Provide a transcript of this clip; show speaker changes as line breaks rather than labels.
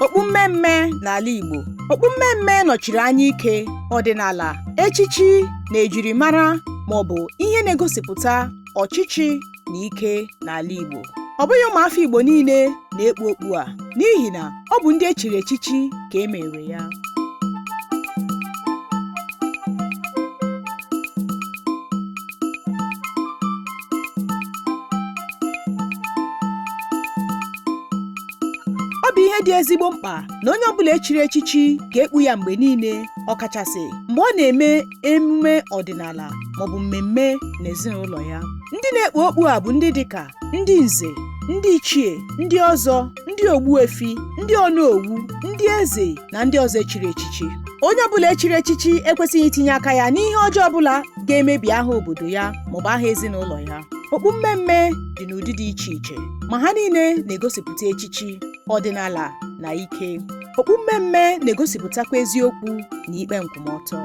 Okpu mmemme n'ala Igbo. Okpu mmemme nọchiri anya ike, ọdịnala, echichi na ejirimara maọbụ ihe na-egosipụta ọchịchị na ike n'ala Igbo. Ọ bụghị ụmụafọ Igbo niile na-ekpu okpu a n'ihi na ọ bụ ndị echiri echichi ka e mere ya. Ọ bụ ihe dị ezigbo mkpa na onye ọbụla echiri echichi ga-ekpu ya mgbe niile, ọkachasị mgbe ọ na-eme emume ọdịnala maọbụ mmemme n'ezinụlọ ya. Ndị na-ekpu okpu a bụ ndị dịka ndị nze, ndị ichie, ndị ọzọ, ndị ogbuefi, ndị onowu, ndị eze na ndị ọzọ echiri echichi. Onye ọbụla echiri echichi ekwesịghị itinye aka ya n'ihe ọjọọ ọbụla ga-emebi aha obodo ya maọbụ aha ezinụlọ ya. Okpu mmemme dị n'ụdị dị iche iche, ma ha niile na-egosipụta echichi, ọdịnala na ike. Okpu mmemme na-egosipụtakwa eziokwu na ikpe nkwụmọtọ.